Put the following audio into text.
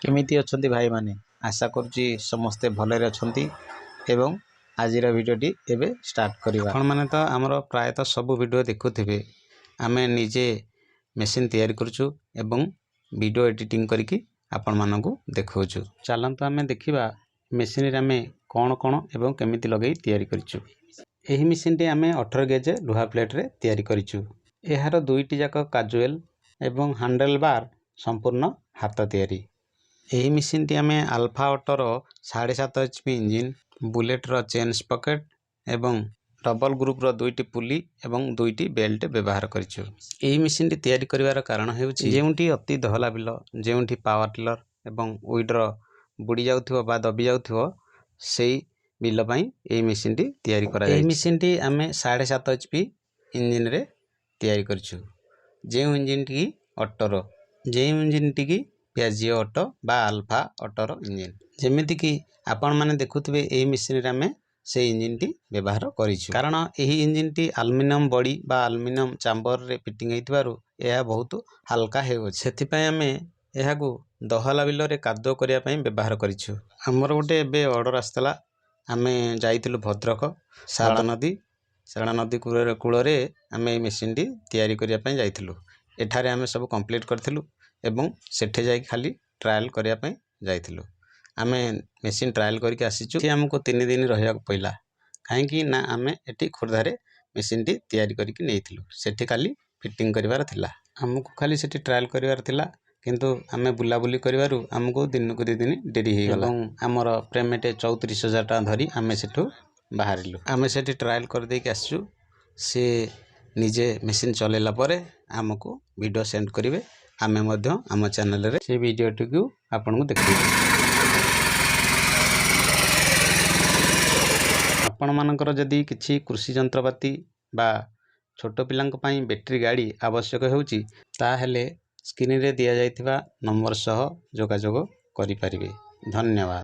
କେମିତି ଅଛନ୍ତି ଭାଇମାନେ? ଆଶା କରୁଛି ସମସ୍ତେ ଭଲରେ ଅଛନ୍ତି ଏବଂ ଆଜିର ଭିଡ଼ିଓଟି ଏବେ ଷ୍ଟାର୍ଟ କରିବା। ଆପଣମାନେ ତ ଆମର ପ୍ରାୟତଃ ସବୁ ଭିଡ଼ିଓ ଦେଖୁଥିବେ। ଆମେ ନିଜେ ମେସିନ୍ ତିଆରି କରୁଛୁ ଏବଂ ଭିଡ଼ିଓ ଏଡ଼ିଟିଂ କରିକି ଆପଣମାନଙ୍କୁ ଦେଖାଉଛୁ। ଚାଲନ୍ତୁ ଆମେ ଦେଖିବା ମେସିନ୍ରେ ଆମେ କ'ଣ କ'ଣ ଏବଂ କେମିତି ଲଗେଇ ତିଆରି କରିଛୁ। ଏହି ମେସିନ୍ଟି ଆମେ 18 ଗେଜ୍ ଲୁହା ପ୍ଲେଟ୍ରେ ତିଆରି କରିଛୁ। ଏହାର ଦୁଇଟି ଯାକ କାଜୁଏଲ୍ ଏବଂ ହାଣ୍ଡେଲ୍ ବାର୍ ସମ୍ପୂର୍ଣ୍ଣ ହାତ ତିଆରି। ଏହି ମେସିନ୍ଟି ଆମେ ଆଲଫା ଅଟୋର 7.5 ଏଚ୍ ପି ଇଞ୍ଜିନ୍, ବୁଲେଟ୍ର ଚେନ୍ ସ୍ପକେଟ୍ ଏବଂ ଡବଲ୍ ଗ୍ରୁପ୍ର ଦୁଇଟି ପୁଲି ଏବଂ ଦୁଇଟି ବେଲ୍ଟ ବ୍ୟବହାର କରିଛୁ। ଏହି ମେସିନ୍ଟି ତିଆରି କରିବାର କାରଣ ହେଉଛି, ଯେଉଁଠି ଅତି ଦହଲା ବିଲ, ଯେଉଁଠି ପାୱାର ଟିଲର ଏବଂ ୱିଡ଼ର ବୁଡ଼ି ଯାଉଥିବ ବା ଦବି ଯାଉଥିବ, ସେଇ ବିଲ ପାଇଁ ଏହି ମେସିନ୍ଟି ତିଆରି କରାଯାଇଛି। ଏହି ମେସିନ୍ଟି ଆମେ 7.5 ଏଚ୍ ପି ଇଞ୍ଜିନ୍ରେ ତିଆରି କରିଛୁ, ଯେଉଁ ଇଞ୍ଜିନ୍ଟି ଅଟୋର, ଯେଉଁ ଇଞ୍ଜିନ୍ଟିକି ପିଆଜିଓ ଅଟୋ ବା ଆଲଫା ଅଟୋର ଇଞ୍ଜିନ୍। ଯେମିତିକି ଆପଣମାନେ ଦେଖୁଥିବେ, ଏହି ମେସିନ୍ରେ ଆମେ ସେଇ ଇଞ୍ଜିନ୍ଟି ବ୍ୟବହାର କରିଛୁ, କାରଣ ଏହି ଇଞ୍ଜିନ୍ଟି ଆଲୁମିନିୟମ ବଡ଼ି ବା ଆଲୁମିନିୟମ ଚାମ୍ବରରେ ଫିଟିଂ ହେଇଥିବାରୁ ଏହା ବହୁତ ହାଲକା ହେଉଅଛି। ସେଥିପାଇଁ ଆମେ ଏହାକୁ ଦହଲା ବିଲରେ କାଦୁଅ କରିବା ପାଇଁ ବ୍ୟବହାର କରିଛୁ। ଆମର ଗୋଟେ ଏବେ ଅର୍ଡ଼ର ଆସିଥିଲା। ଆମେ ଯାଇଥିଲୁ ଭଦ୍ରକ ଶାରଳା ନଦୀ। ଶାରଳା ନଦୀ କୂଳରେ ଆମେ ଏଇ ମେସିନ୍ଟି ତିଆରି କରିବା ପାଇଁ ଯାଇଥିଲୁ। ଏଠାରେ ଆମେ ସବୁ କମ୍ପ୍ଲିଟ୍ କରିଥିଲୁ ଏବଂ ସେଠି ଯାଇକି ଖାଲି ଟ୍ରାଏଲ୍ କରିବା ପାଇଁ ଯାଇଥିଲୁ। ଆମେ ମେସିନ୍ ଟ୍ରାଏଲ୍ କରିକି ଆସିଛୁ। ଏଠି ଆମକୁ 3 ଦିନ ରହିବାକୁ ପଡ଼ିଲା, କାହିଁକି ନା ଆମେ ଏଠି ଖୋର୍ଦ୍ଧାରେ ମେସିନ୍ଟି ତିଆରି କରିକି ନେଇଥିଲୁ। ସେଠି ଖାଲି ଫିଟିଂ କରିବାର ଥିଲା, ଆମକୁ ଖାଲି ସେଠି ଟ୍ରାଏଲ୍ କରିବାର ଥିଲା। କିନ୍ତୁ ଆମେ ବୁଲାବୁଲି କରିବାରୁ ଆମକୁ ଦିନକୁ 2 ଦିନ ଡେରି ହେଇଗଲା ଏବଂ ଆମର ପେମେଣ୍ଟ 34,000 ଟଙ୍କା ଧରି ଆମେ ସେଠୁ ବାହାରିଲୁ। ଆମେ ସେଠି ଟ୍ରାଏଲ୍ କରିଦେଇକି ଆସିଛୁ। ସେ ନିଜେ ମେସିନ୍ ଚଲେଇଲା ପରେ ଆମକୁ ଭିଡ଼ିଓ ସେଣ୍ଡ କରିବେ। ଆମେ ମଧ୍ୟ ଆମ ଚ୍ୟାନେଲରେ ସେ ଭିଡ଼ିଓଟିକୁ ଆପଣଙ୍କୁ ଦେଖେଇବୁ। ଆପଣମାନଙ୍କର ଯଦି କିଛି କୃଷି ଯନ୍ତ୍ରପାତି ବା ଛୋଟ ପିଲାଙ୍କ ପାଇଁ ବ୍ୟାଟେରୀ ଗାଡ଼ି ଆବଶ୍ୟକ ହେଉଛି, ତାହେଲେ ସ୍କ୍ରିନ୍ରେ ଦିଆଯାଇଥିବା ନମ୍ବର ସହ ଯୋଗାଯୋଗ କରିପାରିବେ। ଧନ୍ୟବାଦ।